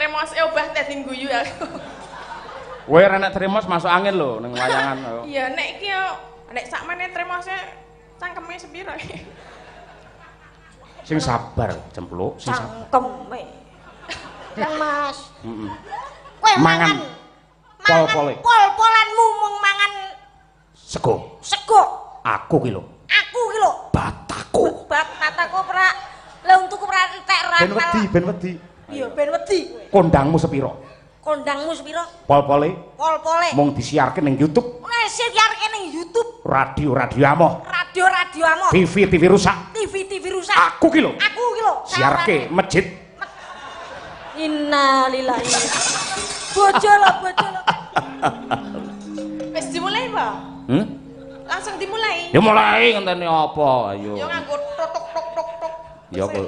Tremose obah dadi guyu aku. Kowe ora nek tremos masuk angin lho ning wayangan. Iya, nek iki yo nek sakmene tremose cangkeme sepiro iki? Sing sabar, Cempluk, sing sabar. Cangkeme. Kang Mas. Heeh. Kowe Mangan pol-pole. Pol-polanmu mung mangan sego. Sego. Aku ki lho. Aku ki lho. Bataku. Bataku ora. Lah untuku ora entek ora. Ben wedi, ben wedi. Iya, ben wedi. Kondangmu sepiro? Kondangmu sepiro? Pol-pole. Pol-pole. Mung disiarke ning YouTube. Nek siarke ning YouTube. Radio-radio amoh. Radio-radio amoh. TV-TV rusak. TV-TV rusak. Aku ki lho. Aku ki lho. Siarke masjid. Innalillahi. Bojo lho, bojo lho. Wis dimulai, Pak? Hmm? Langsung dimulai. Ya mulai ngenteni apa? Ayo. Ya nganggo tok tok tok tok tok. Ya kok.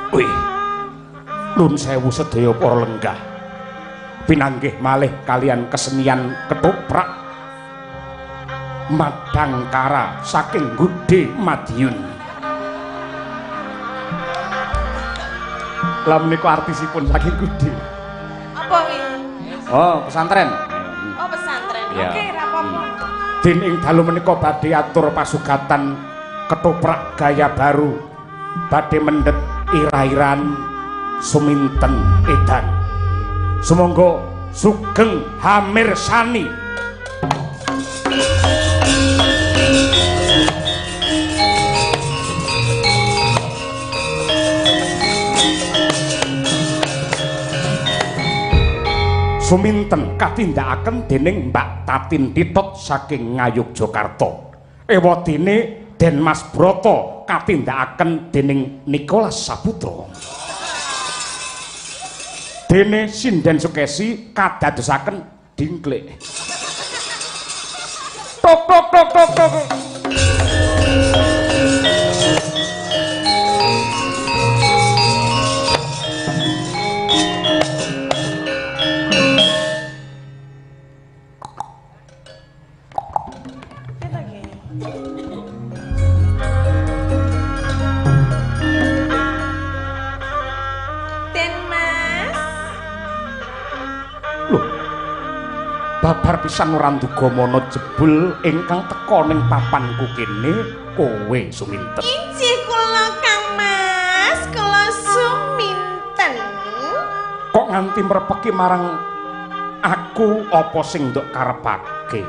Wih. Nun sewu sedaya para lenggah. Pinanggih malih kalian kesenian ketoprak Madangkara saking Gude Madiun. Lah menika artisipun saking Gude. Apa kuwi? Oh, pesantren. Oh, pesantren. Ya. Oke, ra apa-apa. Den ing dalu menika badhe atur pasugatan ketoprak gaya baru. Badhe mendhet ira-iran suminten edan. Sumangga sugeng hamirsani. Suminten katindakaken dening Mbak Tatin Titot saking Ngayogyakarta. Ewadene Den Mas Broto katindakaken dening Nicholas Saputra. Dene Sinden Sukesi kadadosaken dingklik. Tok tok tok tok tok. Babar pisan ora nduga mana jebul ingkang teka ning papanku kene kowe Suminten. Inggih kula Kang Mas, kula Suminten. Kok nganti mrepeki marang aku apa sing ndok karepake?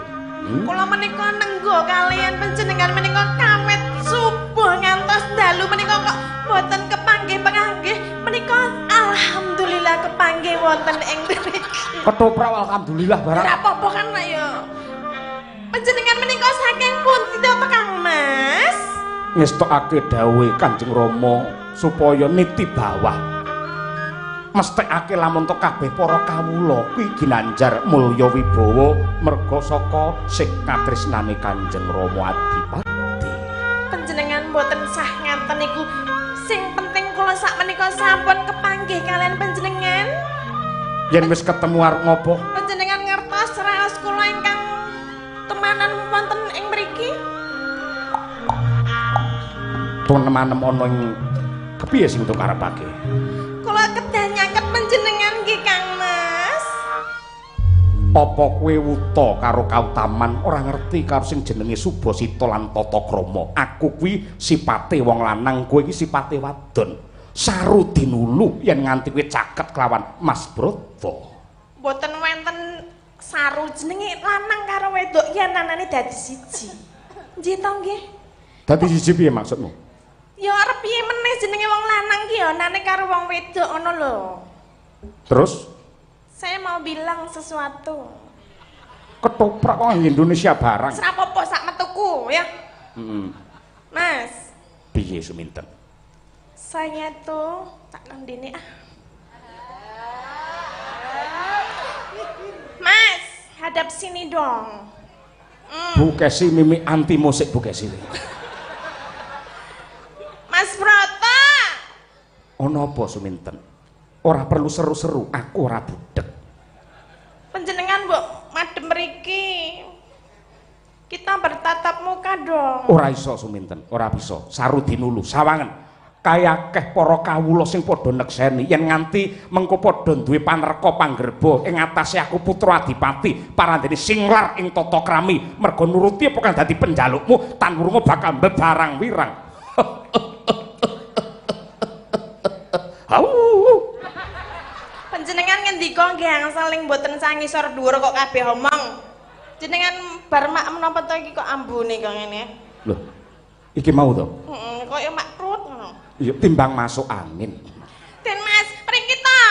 Kula menika nenggo kalian panjenengan menika kawit subuh ngantos dalu menika kok mboten kepanggih-panggih menika alhamdulillah kepanggih wonten ing mriki. Ketoprak alhamdulillah barang. Ora apa-apa kan ya. Panjenengan menika saking pundi to Kang Mas? Ngestokake dawuhe Kanjeng Rama supaya niti bawah. Mesthekake lamun to kabeh para kawula kuwi ginanjar mulya wibawa merga saka sing katresnane Kanjeng Rama Adipati. Panjenengan mboten sah ngaten niku. Sing penting kula sak menika sampun kepanggih kalian panjenengan. Yen wis ketemu arep ngopo? Panjenengan ngertos raos kula ingkang temanan wonten ing mriki? Tunemanem ana ing kepiye sing tok karepake? Kula kedah nyaket panjenengan nggih Kang Mas. Apa kowe wuta karo kautaman ora ngerti karo sing jenenge Subasita lan tata krama? Aku kuwi sipate wong lanang, kowe iki sipate wadon. Saru dinulu yen nganti kowe caket kelawan Mas Broto. Mboten wonten saru jenenge lanang karo wedok yen anane dadi siji. Nggih to nggih? Dadi siji piye maksudmu? Ya arep piye meneh jenenge wong lanang ki ya anane karo wong wedok ngono lho. Terus saya mau bilang sesuatu. Ketoprak kok Indonesia barang. Ora apa-apa sak metuku ya. Heeh. Mas. Piye Suminten? Saya tuh tak nandini ah. Mas, hadap sini dong. Bu Kesi mimi anti musik Bu Kesi. Mas Broto. Ana apa Suminten? Ora perlu seru-seru, aku ora budhek. Panjenengan mbok madhep mriki. Kita bertatap muka dong. Ora iso Suminten, ora bisa. Sarudinulu, sawangen. Kaya akeh para kawula sing padha nekseni yen nganti mengko padha duwe panerka panggerba ing atase aku putra adipati parandene singlar ing tata krami merga nuruti apa kang dadi penjalukmu tan wurunga bakal mbebarang wirang. Hau. Panjenengan ngendika nggih angsal ing mboten sangisor dhuwur kok kabeh omong. Jenengan bar mak menapa to iki kok ambune kok ngene? Lho. Iki mau to? Heeh, koyo makrut ngono. Iya, timbang masuk angin. Den Mas, mriki to.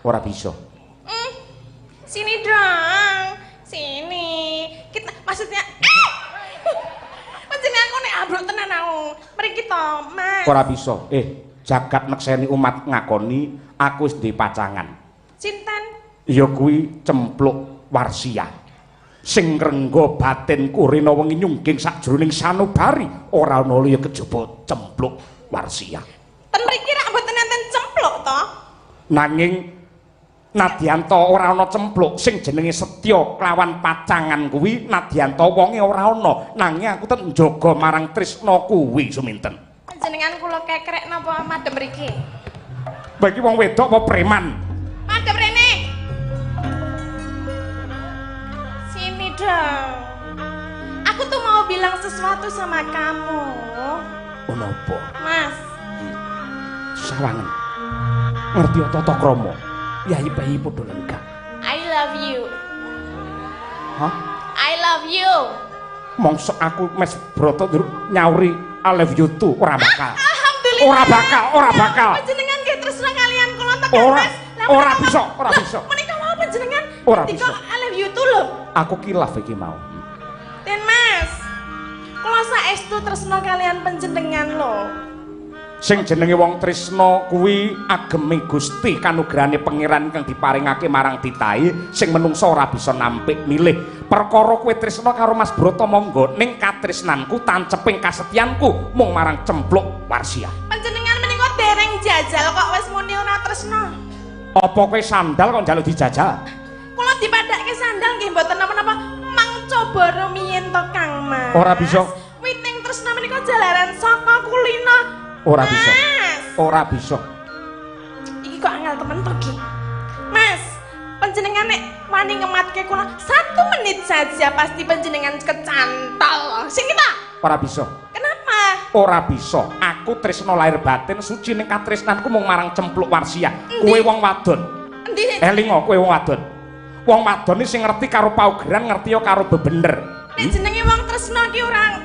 Ora bisa. Sini dong. Sini. Kita maksudnya panjenengan kok nek ambruk tenan aku. Mriki to, Mas. Ora bisa. Jagat nekseni umat ngakoni aku wis duwe pacangan. Sinten? Ya kuwi Cempluk Warsiah. Sing ngrengga batinku rena wengi nyungging sakjroning sanubari ora ana liya kejaba Cempluk Warsiah. Ten mriki rak mboten enten cempluk to? Nanging nadyanta ora ana cempluk sing jenenge setya kelawan pacangan kuwi nadyanta wonge ora ana, nanging aku tetep njaga marang tresna kuwi Suminten. Panjenengan kula kekrek napa madhep mriki? Kowe iki wong wedok apa preman? Madhep rene. Sini dong. Aku tuh mau bilang sesuatu sama kamu. Ono apa? Mas. Sawangen. Ngerti tata krama. Yayi bayi padha lenggah. I love you. Hah? I love you. Mongso aku mes broto nyauri I love you too ora bakal. Alhamdulillah. Ora bakal, ora bakal. Panjenengan nggih tresna kalian kula tekan Ora, Mas. ora bisa, ora bisa. Menika mau panjenengan ora bisa. I love you too lho. Aku kilaf iki mau. Den Mas. Kula saestu tresna kalian panjenengan lho. Sing jenenge wong tresna kuwi ageme Gusti kanugrahane pangeran kang diparingake marang titahe sing menungsa ora bisa nampik milih. Perkara kowe tresna karo Mas Broto monggo, ning katresnanku tanceping kasetyanku mung marang Cempluk Warsiah. Panjenengan menika dereng jajal kok wis muni ora tresna. Apa kowe sandal kok njaluk dijajal? Kula dipadhakke sandal nggih mboten napa-napa, mang coba rumiyin to Kang Mas. Ora bisa. Witing tresna menika jalaran saka kulina. Ora bisa. Ora bisa. Iki kok angel temen to ki. Mas, panjenengan nek wani ngematke kula 1 menit saja pasti panjenengan kecantol. Sing kita? Ora bisa. Kenapa? Ora bisa. Aku tresna lahir batin suci ning katresnanku mung marang Cempluk Warsiah. Kowe wong wadon. Endi? Elinga kowe wong wadon. Wong wadon iki sing ngerti karo paugeran, ngerti ya karo bebener. Nek jenenge wong tresna ki ora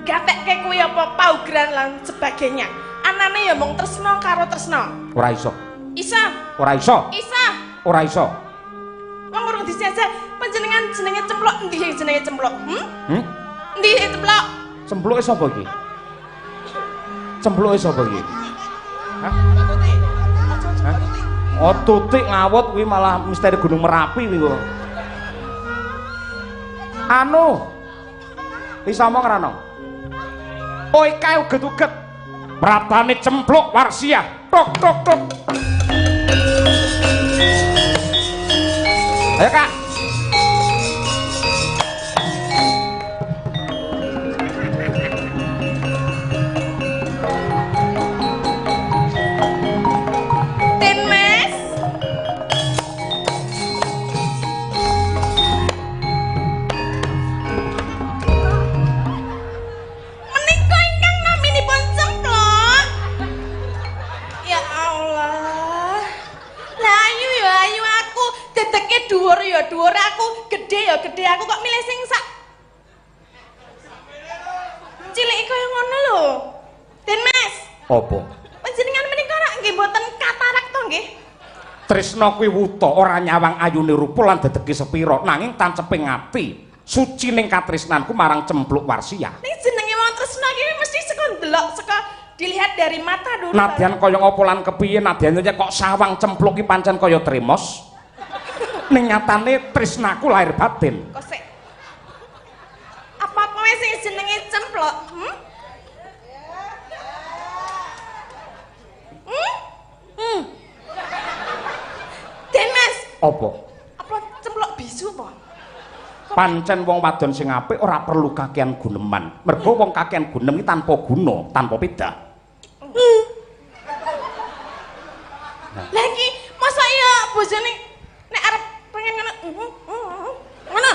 gatekke kuwi apa paugeran lan sebagainya. Anane ya mung tresna karo tresna. Ora iso. Iso. Ora iso. Iso. Ora iso. Wong urung dijajal panjenengan jenenge cempluk endi sing jenenge cempluk? Hmm? Endi sing cempluk? Cempluke sapa iki? Cempluke sapa iki? Hah? Hah? Oh, tutik ngawut kuwi malah misteri Gunung Merapi kuwi kok. Anu. Bisa omong ora, Nong? Oh, kae uget-uget. Pratane Cempluk Warsiah. Tok tok tok. Ayo, Kak. Den Mas. Menika ingkang naminipun cempluk. Ya Allah. Lah ayu ya ayu aku, dedeke dhuwur ya dhuwur aku, gedhe ya gedhe aku kok milih sing sak cilik kaya ngono lho. Den Mas. Apa? Panjenengan menika rak nggih mboten katarak to nggih? Tresna kuwi wuta ora nyawang ayune rupa lan dedeke sepira, nanging tanceping ati. Suci ning katresnanku marang Cempluk Warsiah. Ning jenenge wong tresna ki mesti saka ndelok, saka dilihat dari mata dulu. Nadyan kaya ngapa lan kepiye, nadyan kok sawang cempluk ki pancen kaya tremos. Ning nyatane tresnaku lahir batin. Kok sik. Apa kowe sing jenenge cempluk? Hmm? Hmm? Apa? Apa cempluk bisu apa? Pancen wong wadon sing apik ora perlu kakean guneman. Mergo wong kakean gunem iki tanpa guna, tanpa pedah. Lah iki mosok ya bojone nek arep pengen ngono ngono.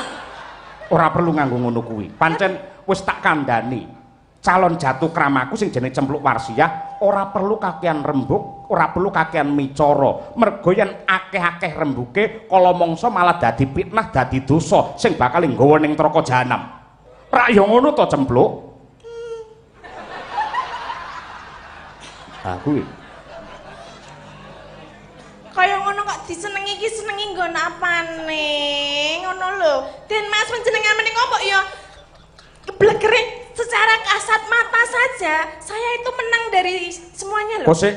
Ora perlu nganggo ngono kuwi. Pancen wis tak kandhani. Calon jatuh kramaku sing jenenge Cempluk Warsiyah ora perlu kakean rembug, ora perlu kakean micara. Mergo yen akeh-akeh rembuke kala mangsa malah dadi fitnah, dadi dosa sing bakal nggawa ning neraka jahanam. Rak ya ngono to Cempluk? Ah kuwi. Kaya ngono kok disenengi iki senengi nggon apane? Ngono lho. Den Mas panjenengan menika mbok ya keblegere secara kasat mata saja saya itu menang dari semuanya loh. Kosek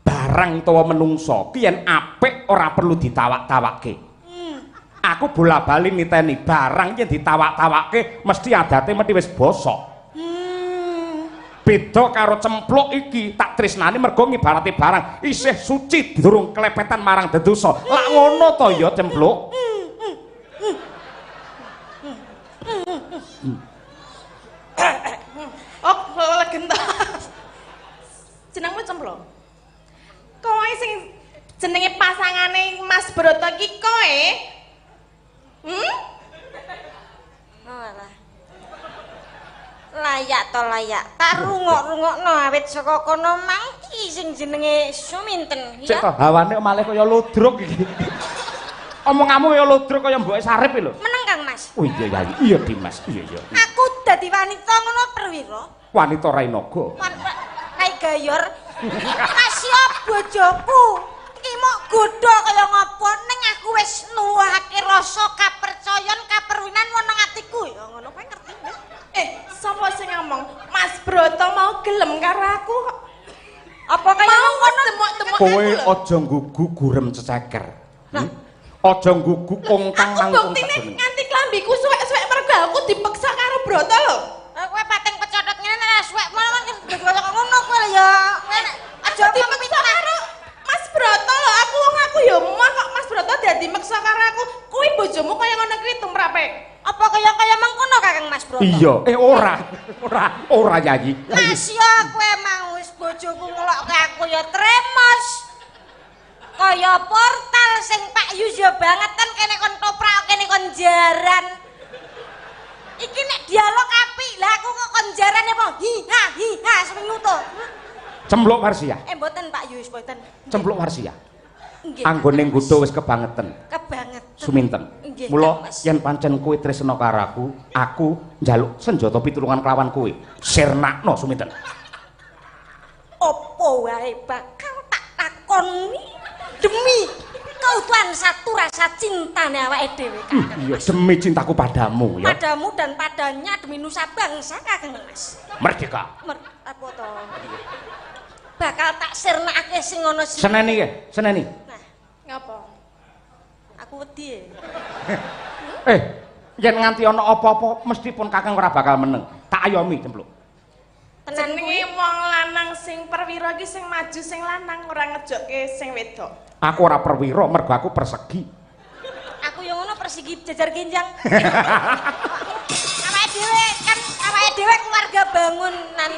barang utawa menungso ki yen apik ora perlu ditawak-tawakke. Aku bola-bali niteni barang yen ditawak-tawakke mesti adate mesti wis bosok. Beda karo cempluk iki tak tresnani mergo ngibarate barang isih suci durung klepetan marang dedosa. Lak ngono to ya Cempluk? Oh, legen to. Jenengmu Cempluk. Kowe sing jenenge pasangane Mas Broto iki kowe? Hmm? Alah. Layak to layak. Tak rungok-rungokno awit saka kono mang iki sing jenenge Suminten ya. Cek to hawane malih kaya ludruk iki. Omonganmu kaya ludruk kaya mboke Sarip lho. Meneng Kang Mas. Oh iya iya iya Dimas, iya iya. Aku dadi wanita ngono perwira. Wanita Rainaga. Rai Gayor. Masih bojoku. Iki mok godho kaya ngopo ning aku wis nuwuhake rasa kapercayan kaperwinan ana atiku ya ngono kowe ngerti nggih. Sapa sing ngomong Mas Broto mau gelem karo aku kok. Apa kaya ngono demok-demok kowe aja nggugu gurem ceceker. Aja nggugu kongkang mangkung. Aku buktine nganti klambiku suwek-suwek mergo aku dipeksa karo Broto lho. Kowe pating pecotot ngene nek suwek ngono ngono kowe lho ya. Aja dipeksa karo Mas Broto lho. Aku wong aku ya emoh kok Mas Broto dadi meksa karo aku. Kuwi bojomu kaya ngono kuwi tumrape. Apa kaya-kaya mengkono Kakang Mas Broto? Iya, ora. Ora Yayi. Mas ya kowe mau wis bojoku ngelokke aku ya tremos. Kaya portal sing Pak Yus ya bangetan kene kon toprak kene kon jaran. Iki nek dialog apik, lah aku kok kon jaran apa hi ha hi ha seminggu to. Cempluk Warsiyah. Mboten Pak Yus, mboten. Cempluk Warsiyah. Anggone nggodha wis kebangetan. Kebangetan. Suminten. Mula yen pancen kowe tresna karo aku, aku njaluk senjata pitulungan kelawan kowe. Sirnakno Suminten. Apa wae bakal tak takoni demi keutuhan satu rasa cintane awake dhewe Kakang. Iya, demi cintaku padamu ya. Padamu dan padanya demi nusa bangsa Kakang Mas. Merdeka. Apa to? Bakal tak sirnakake sing ngono sing. Seneni ya, seneni. Nah, ngapa? Aku wedi. Yen nganti ana apa-apa mesti pun Kakang ora bakal meneng. Tak ayomi Cempluk. Jenenge wong lanang sing perwira iki sing maju sing lanang ora ngejokke sing wedok. Aku ora perwira mergo aku persegi. Aku yo ngono persegi jajar ginjang. Awake dhewe kan awake dhewe keluarga bangunan.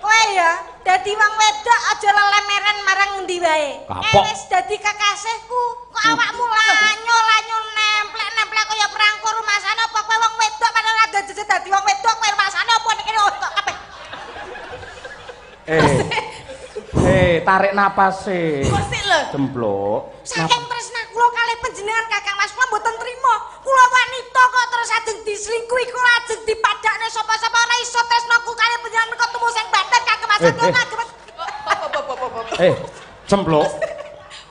Kowe ya dadi wong wedok aja lelemeran marang ngendi wae. Wis dadi kekasihku, kok awakmu lanyo-lanyo nemplek-nemplek kaya perangko rumasane apa kowe wong wedok padahal ora jejet dadi wong wedok kowe rumasane apa nek kene kok kabeh. Tarik napase. Kok sik lho. Cempluk. Saking tresna kula kalih panjenengan Kakang Mas kula mboten trima. Kula wanita kok terus ajeng diselingkuhi, kula ajeng dipadakne sapa-sapa ora iso tresnaku kalih panjenengan kok tumu sing baten Kakang Mas kula ngagem. Cempluk.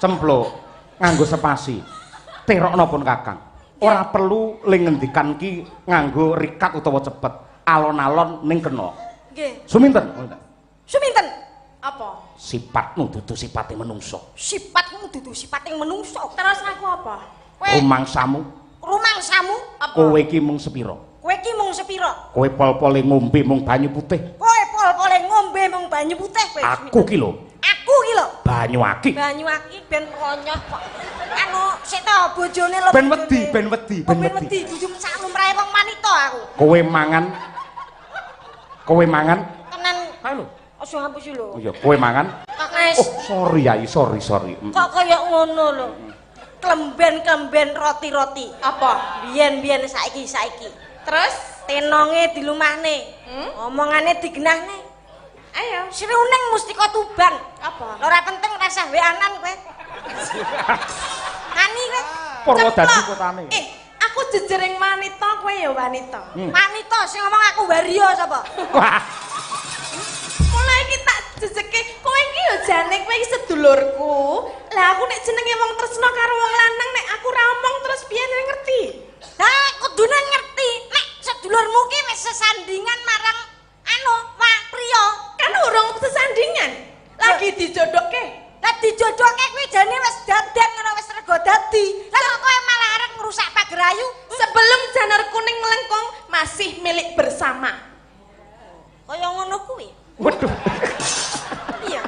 Cempluk nganggo sepasi. Terokno pun Kakang. Ora perlu ling ngendikan ki nganggo rikat utawa cepet. Alon-alon ning kena. Nggih. Suminten. Suminten. Apa? Sifatmu dudu sipate menungso. Sifatmu dudu sipate menungso. Terus aku apa? Rumangsamu. Rumangsamu apa? Kowe iki mung sepira? Kowe iki mung sepira? Kowe pol-pole ngombe mung banyu putih. Kowe pol-pole ngombe mung banyu putih kowe. Aku ki lho. Aku ki lho. Banyuaki. Banyuaki ben konyoh kok. Anu sik to bojone lho. Ben wedi, ben wedi, ben wedi. Bojomu sak lumrahe wong wanita aku. Kowe mangan. Kowe mangan. Tenan. Kae lho. Aja ngapusi lho. Oh iya, kowe mangan. Kak. Oh, sorry Yai, sorry, sorry. Kok kaya ngono lho. Klemben-klemben roti-roti. Apa? Biyen-biyen saiki-saiki. Terus tenonge dilumahne. Omongane digenahne. Ayo. Sriuning Mustika Tuban. Apa? Ora penting rasah WA-an kowe. Ani kowe. Purwodadi kotane. Aku jejering wanita, kowe ya wanita. Wanita sing ngomong aku wario sapa? Wah. Mulai iki tak jejeke, kowe iki ya jane kowe iki sedulurku. Lah aku nek jenenge wong tresna karo wong lanang nek aku ora omong terus piye ngerti? Lah kudune ngerti nek sedulurmu ki wis sesandingan marang anu wa priya. Kan urung sesandingan. Lagi dijodohke. Lah dijodohke kuwi jane wis daden ngono wis rega dadi. Lah kok kowe malah arep ngrusak pagerayu? Sebelum janur kuning melengkung masih milik bersama. Kaya ngono kuwi. Waduh. Iya.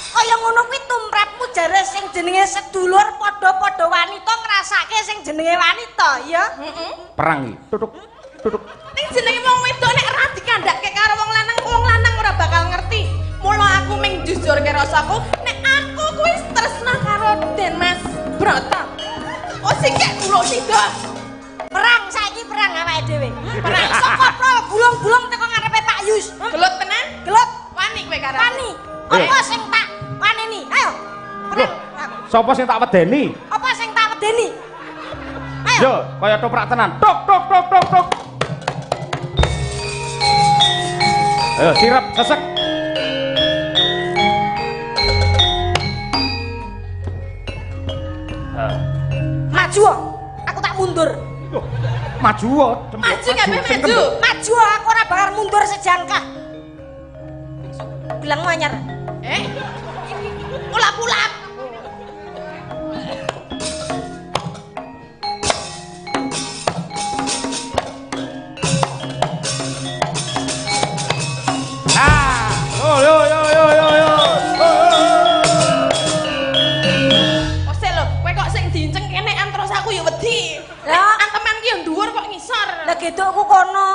Kaya ngono kuwi tumrapmu jare sing jenenge sedulur padha-padha wanita ngrasake sing jenenge wanita, ya. Heeh. Perang iki. Tutuk. Tutuk. Ning jenenge wong wedok nek ora dikandhake karo wong lanang ora bakal ngerti. Mula aku ming jujur ke rasaku nek aku kuwi tresna karo Den Mas Broto. Oh sing kek gulung sida. Perang saiki perang awake dhewe. Perang saka prol gulung-gulung teko ngarepe Pak Yus. Gelut tenan? Gelut. Wani kowe karo. Wani. Apa sing tak waneni? Ayo. Perang. Sapa sing tak wedeni? Apa sing tak wedeni? Ayo. Yo, kaya toprak tenan. Tok tok tok tok tok. Ayo sirep sesek. Maju, aku tak mundur. Maju, maju kabeh maju. Maju, aku ora bakal mundur sejangkah. Bilang anyar. Ulap-ulap. Ah, yo yo yo yo yo. Kok lho, kowe kok sing diinceng kenekan terus aku ya wedi. Lah, anteman ki yo dhuwur kok ngisor. Lah gedokku kono.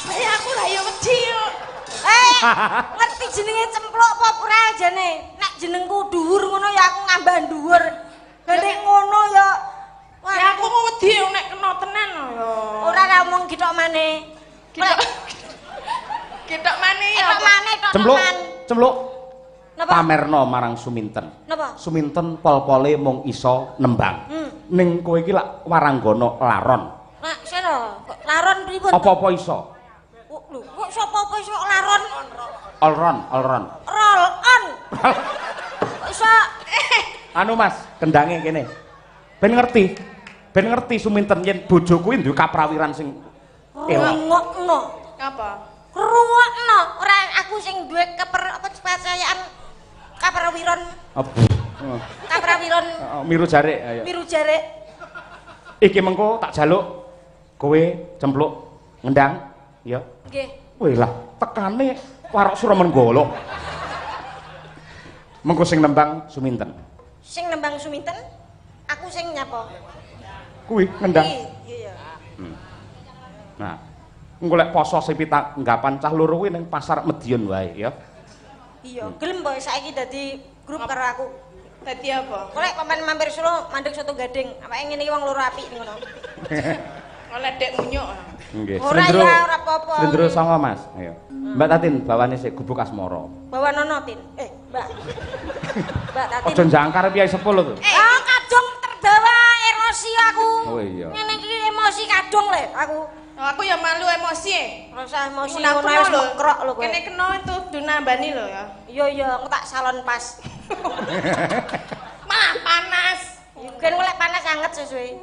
Lah ya aku lah ya wedi yo. Ngerti jenenge cempluk apa ora jane? Nek jenengku dhuwur ngono ya aku ngambah dhuwur. Lah nek ngono ya ya aku wedi nek kena tenan ya. Ora ra omong githok maneh. Githok. Githok maneh ya. Githok maneh tok Cempluk, cempluk. Napa? Pamerno marang Suminten. Napa? Suminten pol-pole mung iso nembang. Ning kowe iki lak waranggana laron. Lah sira kok laron pripun? Apa-apa iso? Lho, kok sapa apa iso laron? All run, all run. Roll on. Kok iso? Anu Mas, kendange kene. Ben ngerti. Ben ngerti Suminten yen bojo kuwi duwe kaprawiran sing elok. Rungokno. Apa? Rungokno, ora aku sing duwe keper apa kepercayaan kaprawiran. Apa? Kaprawiran. Miru jarik ayo. Miru jarik. Iki mengko tak jaluk kowe cempluk ngendang ya. Nggih. Wih lah, tekane warok Suramenggala. Mengko sing nembang Suminten. Sing nembang Suminten, aku sing nyapa? Kuwi ngendang. Iya. Nah, engko lek poso sing pitanggapan cah loro kuwi ning pasar Medion wae ya. Iya, gelem pokoke saiki dadi grup karo aku. Dadi apa? Kok lek paman mampir Solo mandek soto gading, awake ngene iki wong loro apik ngono. Oleh dek munyuk. Nggih. Ora ya ora apa-apa. Slendro sanga Mas. Ayo. Mbak Tatin bawane sik gubuk asmara. Bawa nono Tin. Mbak. Mbak Tatin. Aja jangkar piye sepuluh to. Ah, kadung terbawa emosi aku. Oh iya. Ngene iki emosi kadung le aku. Oh, aku ya malu emosi. Ora usah emosi ngono wis mekrok lho kowe. Kene kena itu dunambani lho ya. Iya iya, aku tak salon pas. Malah panas. Ben lek panas anget sesuai.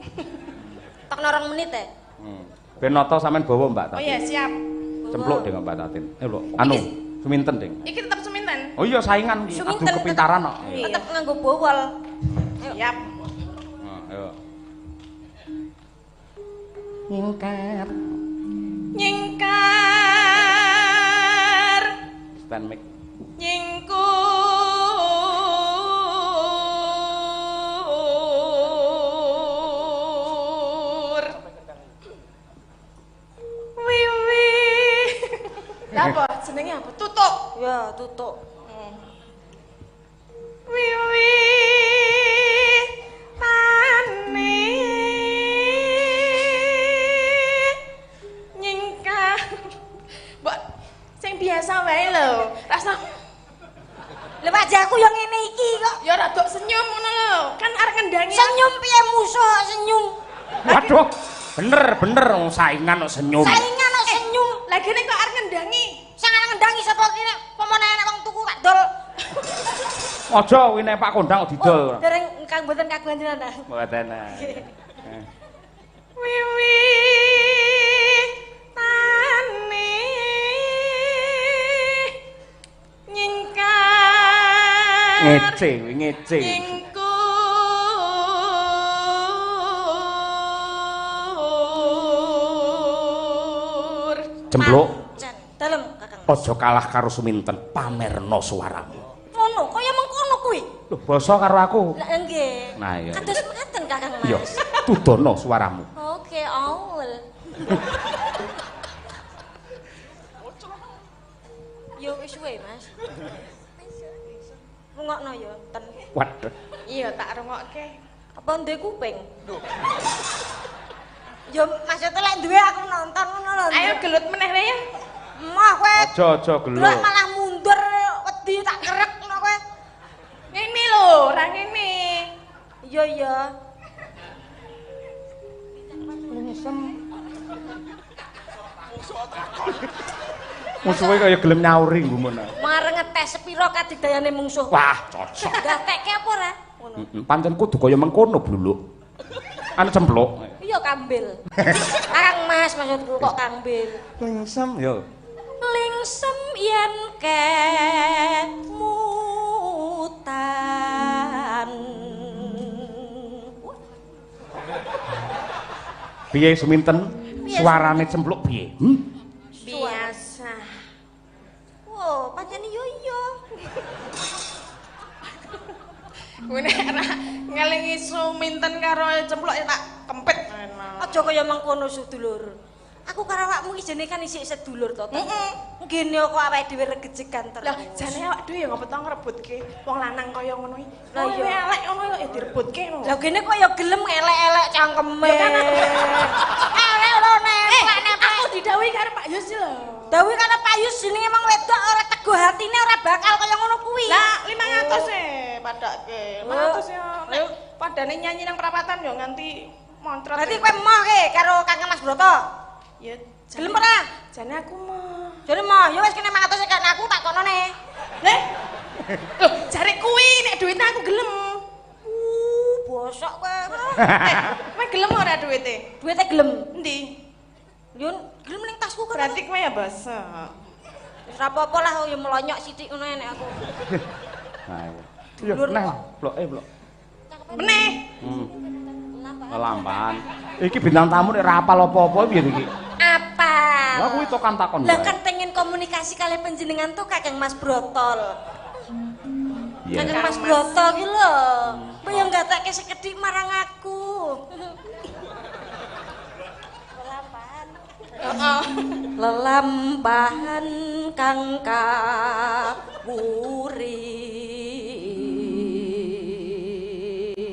Tok 2 menit e. Ben nata sampean bawa Mbak Tatin. Oh iya, siap. Cempluk ding Mbak Tatin. Lho, anu, Suminten ding. Iki tetep Suminten. Oh iya saingan iki, adu kepintaran kok. Tetep nganggo bowol. Siap. Ayo. Nyingkar. Nyingkar. Stand mic. Nyingkur. Lah apa jenenge apa? Tutuk. Ya, tutuk. Wiwi tane nyingkah. Mbok sing biasa wae lho. Rasa lha wajahku yo ngene iki kok. Ya rada senyum ngono lho. Kan arep ngendangi. Senyum piye musuh senyum. Waduh, bener-bener saingan kok senyum. Saingan kok senyum. Lah gene kok arep ngendangi. Sing arep ngendangi sapa kene? Pomone enek wong tuku tak dol. Aja kuwi nek Pak Kondang kok didol. Oh, dereng kang mboten kagungan jenengan ta? Mboten. Wiwi tane nyingkar. Ngece kuwi ngece. Cempluk. Dalem Kakang. Aja kalah karo Suminten, pamerno suaramu. Ngono, kaya mengkono kuwi. Lho, basa karo aku. Lah nggih. Nah iya. Kados mekaten Kakang Mas. Iya, tudono suaramu. Oke, aul. Yo wis suwe, Mas. Rungokno ya, ten. Waduh. Iya, tak rungokke. Apa duwe kuping? Lho. Ya maksudnya lek duwe aku nonton ngono lho. Ayo gelut meneh wae ya. Mah kowe. Aja-aja gelut. Gelut malah mundur wedi tak kerek ngono kowe. Ngene lho, ora ngene. Iya iya. Lingsem. Musuhe kaya gelem nyauri nggumun. Mareng ngetes sepiro kadigdayane mungsuh. Wah, cocok. Gatekke apa ora? Ngono. Pancen kudu kaya mengkono bluluk. Anu cempluk. Iya kambil. Kakang Mas maksudku kok kambil. Lingsem yo. Lingsem yen kemutan. Piye Suminten? Suarane cempluk piye? Biasa. Wo, pancen yo iya. Kuwi nek ora ngelingi Suminten karo cempluk ya tak kempit. Aja kaya mengkono sedulur. Aku karo awakmu iki jane kan isih sedulur to. Heeh. Ngene kok awake dhewe regejegan terus. Lah jane awak dhewe ya ngopo to ngrebutke wong lanang kaya ngono iki. Lah iya elek ngono kok ya direbutke ngono. Lah gene kok ya gelem elek-elek cangkeme. Ya kan elek lho nempel. Aku didhawuhi karo Pak Yus lho. Dawuhi karo Pak Yus jenenge wong wedok ora teguh hatine ora bakal kaya ngono kuwi. Lah 500 e padake. 500 ya nek padane nyanyi nang perapatan ya nganti montret. Berarti kowe emoh ke karo Kakang Mas Broto? Ya gelem ora? Jane aku moh. Jane moh, ya wis kene 500 kan aku tak kono ne. Leh. Lho, jare kuwi nek duwite aku gelem. Bosok kowe. Kowe gelem ora duwite? Duwite gelem. Endi? Yo gelem ning tasku kan. Berarti kowe ya bosok. Wis ora apa-apa lah ya melonyok sithik ngono nek aku. Nah, yo neh, bloke blok. Meneh. Lelampahan. Iki bintang tamu nek ora apal apa-apa piye iki? Apal. Lah kuwi tokan takon. Lah kan pengen komunikasi kali panjenengan tuh Kakang Mas Brotol. Yeah. Kakang Mas Broto ki lho. Mbok yo gatekke sekedhik marang aku. Lelampahan. Heeh. Lelampahan kang kawuri.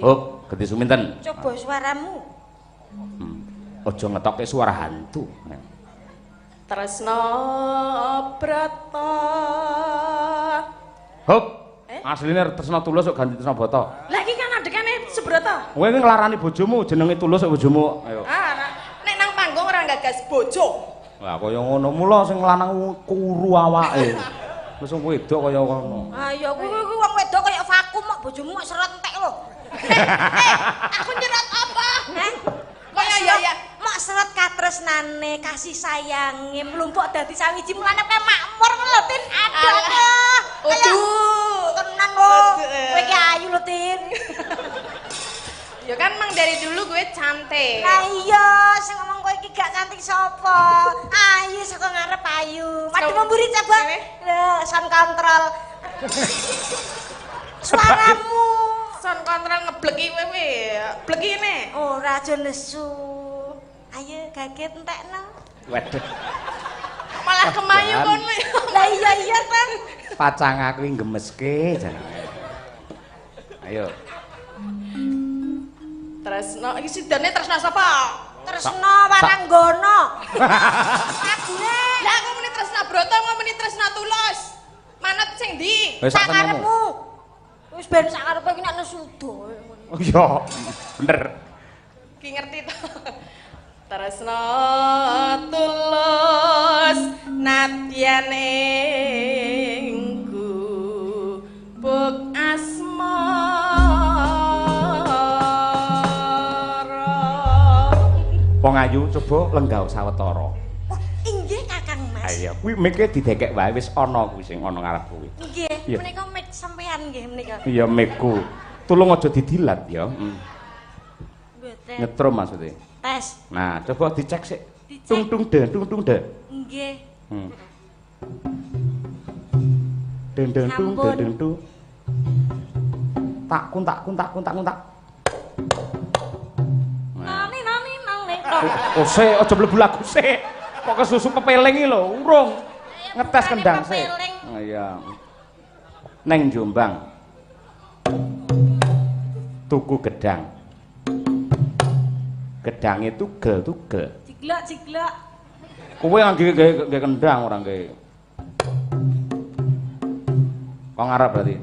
Hop, ganti Suminten. Coba suaramu. Aja ngetokke suara hantu. Tresno Brata. Hop. Asline Tresno Tulus kok ganti Tresno Brata. Lah iki kan adekane Subrata. Kowe iki nglarani bojomu jenenge Tulus kok bojomu. Ayo. Ah, nek nang panggung ora gagas bojo. Lah kaya ngono mula sing lanang kuru awake. Wis wong wedok kaya ngono. Ah ya kuwi kuwi wong wedok kaya vakum kok bojomu kok serot entek lho. Aku nyerot apa? Hah? Kaya ya ya mok serot katresnane, kasih sayange mlumpuk dadi sawiji mulane kowe makmur ngono lho Tin. Aduh. Aduh. Tenan lho. Kowe ki ayu lho Tin. Ya kan emang dari dulu gue cantik. Lah iya, sing ngomong kowe iki gak cantik sapa? Ayu saka ngarep ayu. Waduh memburi coba. Lah, sound control. Suaramu sound control ngebleki kowe kowe. Bleki ne. Ora aja nesu. Ayo kaget entekno. Waduh. Malah Malah kemayu kono. Lah iya iya ta. Pacang aku iki gemeske jan. Ayo. Tresno iki sidane tresno sapa? Tresno Waranggono. Lagune. Lah aku muni Tresno Broto, aku muni Tresno Tulus. Manut sing ndi? Wis sak karepmu. Wis ben sak karepe iki nek nesudo. Oh iya, bener. Ki ngerti to. Tresno tulus nadyan ing gubuk asmara. Wong ayu coba lenggah sawetara. Oh, inggih Kakang Mas. Ayo, kuwi mike didekek wae wis ana kuwi sing ana ngarep kuwi. Nggih, menika mik sampean nggih menika. Iya mikku. Tulung aja didilat ya. Mboten. Nyetrum maksudnya. Tes. Nah, coba dicek sik. Tung tung de, tung tung de. Nggih. Den den tung den den tung. Tak kun tak kun tak kun tak kun tak. Nani nani nani. Oh sik, aja mlebu lagu sik. Kok kesusu pepeling iki lho, urung. Ngetes kendang sik. Oh iya. Neng Jombang. Tuku gedang. Gedange tugel-tugel. Jiglok-jiglok. Kowe ngangge gawe kendang ora nggawe. Kok ngarep berarti?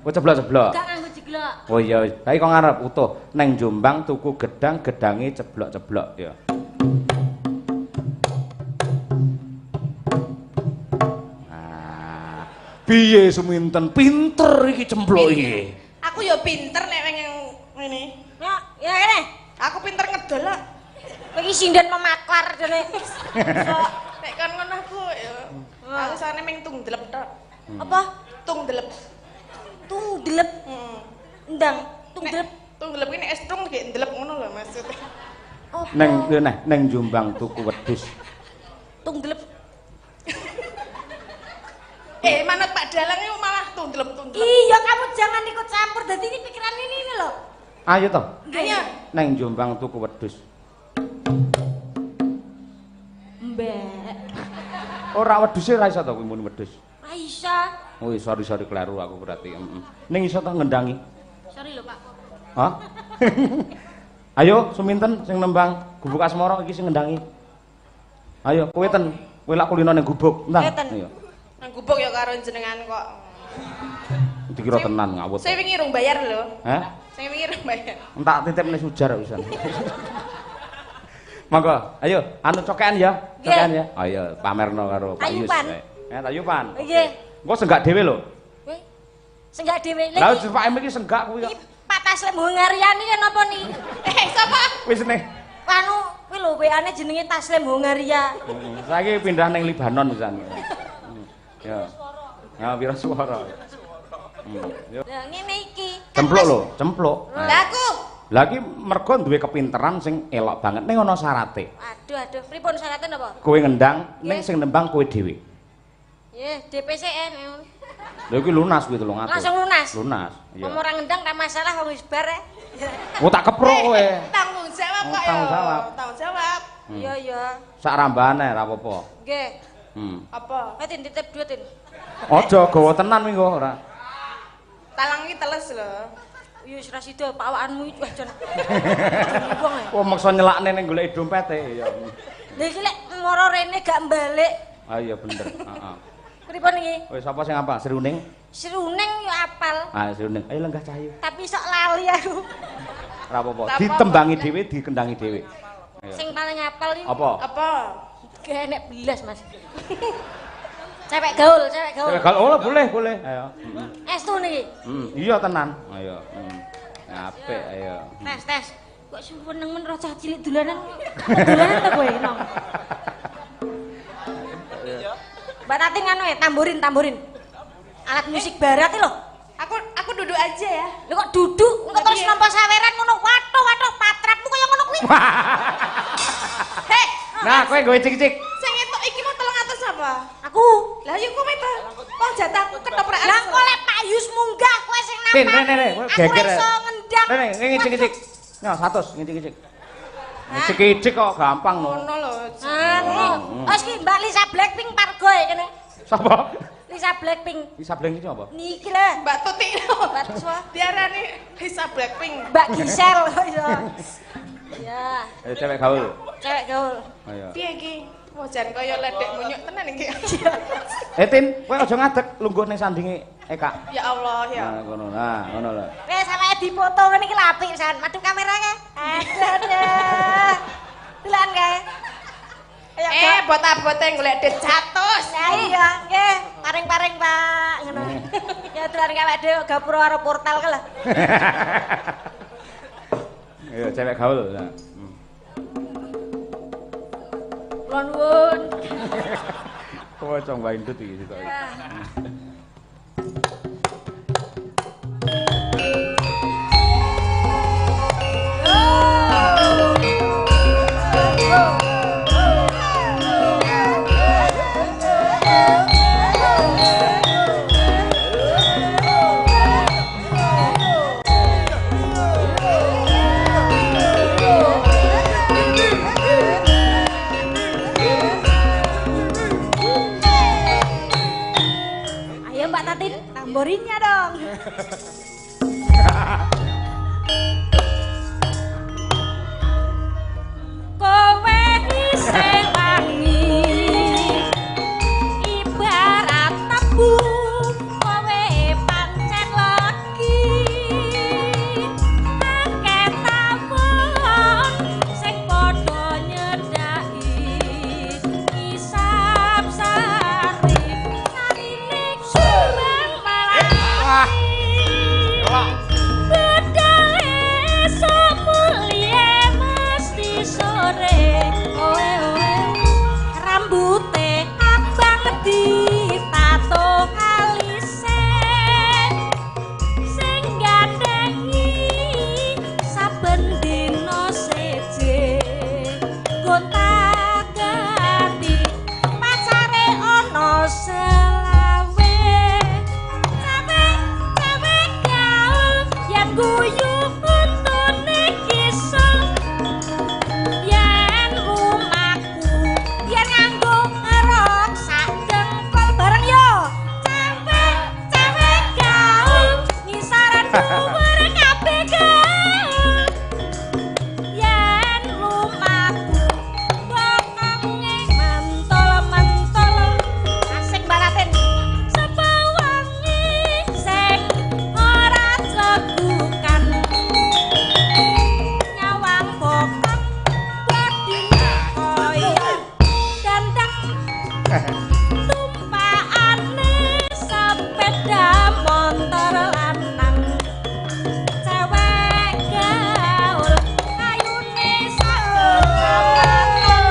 Oh ceblok-ceblok. Enggak nganggo jiglok. Oh iya, saiki kok ngarep utuh. Neng Jombang tuku gedang, gedange ceblok-ceblok ya. Nah, piye suminten pinter iki cemplok iki. Aku ya pinter nek ngene. Ya, ya kene. Aku pinter ngedol kok. Kowe iki sinden memaklar dene. Nek kon ngono aku ya. Aku sane ming tungdelep tok. Apa? Tungdelep. Tungdelep. Heeh. Ndang, tungdelep. Tungdelep ki nek es tung gek ndelep ngono lho maksudnya. Neng neng Jombang tuku wedhus. Tungdelep. Manut Pak Dalang itu malah tungdelep-tungdelep. Iya, kamu jangan ikut campur. Dadi ini pikiran ini lho. Ayo toh. Ayo. Neng Jombang tuku wedhus. Mbak. Ora wedhuse ra iso to kuwi muni wedhus. Ra iso. Oh sorry sorry kleru aku berarti. Ning iso to ngendangi? Sorry lho, Pak. Hah? Ayo suminten sing nembang Gubuk Asmara iki sing ngendangi. Ayo kowe ten, kowe lak kulino ning gubuk, ndang. Ayo. Nang gubuk ya karo jenengan kok. Dikira tenan ngawut. Saya wingi rung bayar lho. Hah? Saya wingi rung bayar. Entak titipne sujar pisan. Monggo, ayo anu cokean ya, cokean ya. Ayo pamerno karo Pak Yus. Tayupan. Nggih. Engko senggak dhewe lho. Kowe senggak dhewe. Lah Pak M iki senggak kuwi kok. Pak Taslim Hungarian iki napa ni? Sapa? Wis nih. Anu kuwi lho WA-ne jenenge Taslim Hungaria. Saiki pindah ning Libanon pisan. Ya. Ya wira suara. Yo. Lah ngene iki. Cempluk lho, cempluk. Lah aku. Lah iki mergo duwe kepinteran sing elok banget ning ana syarate. Aduh aduh, pripun syarate napa? Kowe ngendang ning sing nembang kowe dhewe. Nggih, DPCN. Lha iki lunas kuwi 300. Langsung lunas. Lunas. Iya. Wong ora ngendang ra masalah wong wis bar. Oh tak keprok kowe. Tanggung jawab kok ya. Tanggung jawab. Tanggung jawab. Iya iya. Sak rambane ra apa-apa. Nggih. Apa? Tin titip duit, Tin. Aja gawa tenan minggu ora. Talang iki teles lho. Ya wis ra sida pawakanmu iki wah jan. Wong. Wah maksa nyelakne ning goleki dompete ya. Lha iki lek moro rene gak balik. Ah iya bener, heeh. Pripun iki? Wis sapa sing apa? Sruning? Sruning yo apal. Ah Sruning. Ayo lenggah Cahyu. Tapi sok lali aku. Ora apa-apa. Ditembangi dhewe, dikendangi dhewe. Sing paling apal iki. Apa? Apa? Gak enek belas, Mas. Cewek gaul, cewek gaul. Cewek gaul, oh boleh, boleh. Ayo. Estu niki. Iya tenan. Ayo. Apik, ayo. Tes, tes. Kok suweneng men cah cilik dolanan. Dolanan ta kowe, Nong? Mbak Tatin nganu ya, tamborin, tamborin. Alat musik barat iki lho. Aku duduk aja ya. Lho kok duduk? Engko terus nampa saweran ngono. Waduh, waduh, patrapmu kaya ngono kuwi. Hei. Nah, kowe nggawe cik-cik. Sing entuk iki mau 300 apa? Aku. Lah ya kowe ta. Wong jatahku ketoprakan. Lah kok lek Pak Yus munggah kowe sing nampani. Rene, rene, kowe geger. Aku iso ngendang. Rene, ngicik-ngicik. Nyo 100 ngicik-ngicik. Ngicik-ngicik kok gampang no. Ngono lho. Anu, Wis ki Mbak Lisa Blackpink pargoe kene. Sapa? Lisa Blackpink. Lisa Blackpink iki apa? Niki lho. Mbak Tuti. Mbak Tuswa. Diarani Lisa Blackpink. Mbak Gisel kok iso. Ya. Ayo cewek gaul. Cewek gaul. Ayo. Piye iki? Wah jan kaya ledek munyuk tenan iki. Eh Tin, kowe aja ngadeg lungguh ning sandinge Eka. Ya Allah ya. Nah, ngono nah, ngono lho. Wis awake dipoto ngene iki lho apik pisan. Madhep kamera kae. Aduh aduh. Delokan kae. Ayo, Eh, bot-abote golek duit 100. Lah iya, nggih, paring-paring Pak, ngono. Ya dolan awake dhewe gapura karo portal ke lho. Ayo cewek gaul. Nah. Kula nuwun. Kowe cong wae ndut iki sitoke. Ayo Mbak Tatin, tamborinya dong. Kowe isih wangi ibarat tebu, kowe pancen legi. Akeh tawon sing padha nyedhaki ngisap sari sarine sumbang Wah. melati. Bedale semulie mesti sore. Oe oe. Rambute abang ditato alise. Sing gandhengi saben dina seje. Gonta-ganti pacare ana selawe. Cewek gaul yen guyu untune kisel. Yen lumaku yen nganggo rok sak dengkul bareng yo. Cewek gaul ngisaran dhuwur kabeh gaul. Yen lumaku bokonge mentol-mentol. Asik Mbak Tatin. Sapa wangi sing ora clegukan. Nyawang bokong bodine kaya dandang. Tumpakane sepeda motor lanang. Cewek gaul ayune sak kecamatan.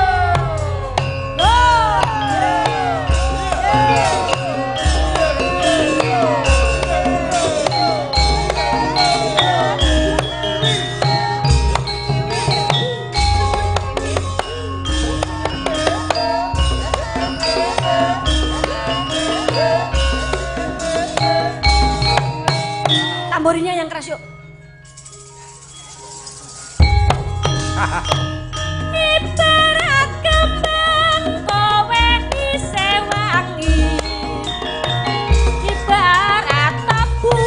Tamborinya yang keras yuk. Ibarat kembang kowe isih wangi. Ibarat tebu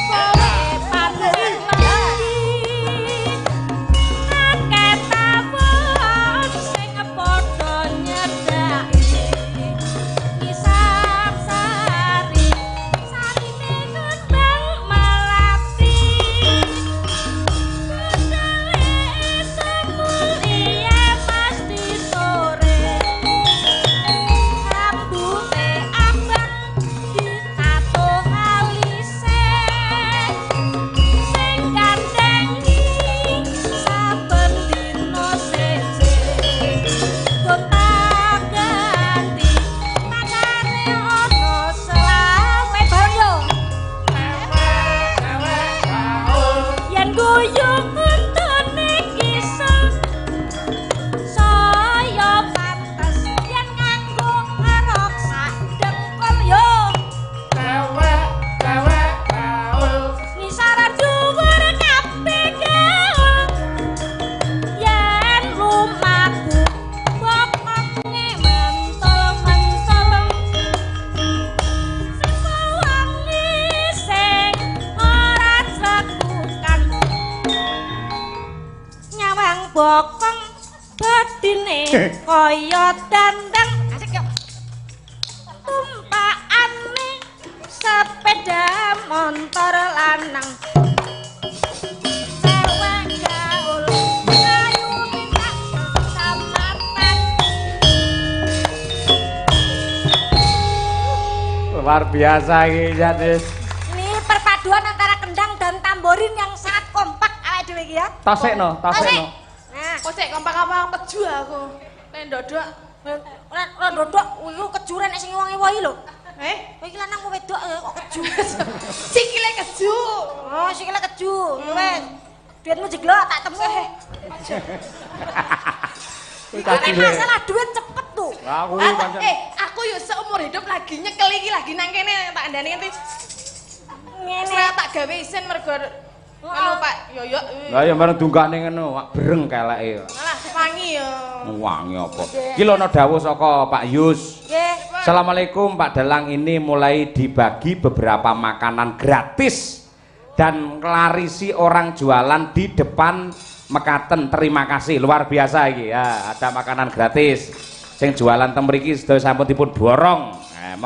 kowe pancen legi. Akeh tawon sing padha nyedhaki. Ngisap sari, sarine kembang melati. Bedale semulie Kaya dandang asik yo. Tumpakane sepeda motor lanang. Cewek gaul ayu minta kecamatan. Luar biasa iki jan wis. Ini perpaduan antara kendang dan tamborin yang sangat kompak awake dhewe iki ya. Tasekno, tasekno. Nah, Kok sik kompak apa keju aku. Nek ndodok. Ora ora ndodok iku kejuran nek sing ewa-ewa lho. Eh, Kowe iki lanang kok wedok kok keju. Sikile keju. Oh, sikile keju. Ya wis. Duitmu jeglok tak temu. Kuwi Nek masalah duit cepet tuh. Lah kuwi pancen. Aku yo seumur hidup lagi nyekel iki lagi nang kene tak andani nganti Ngene. ora tak gawe isin mergo anu Pak Yoyo. Lah ya bareng dunggane ngono, wak breng keleke. Malah wangi yo. Wangi apa? Iki lho ana dawuh saka Pak Yus. Nggih. Assalamualaikum Pak Dalang, ini mulai dibagi beberapa makanan gratis dan ngelarisi orang jualan di depan Mekaten. Terima kasih, luar biasa iki ya, ada makanan gratis. Sing jualan teng mriki sedaya sampun dipun borong. Nah, monggo.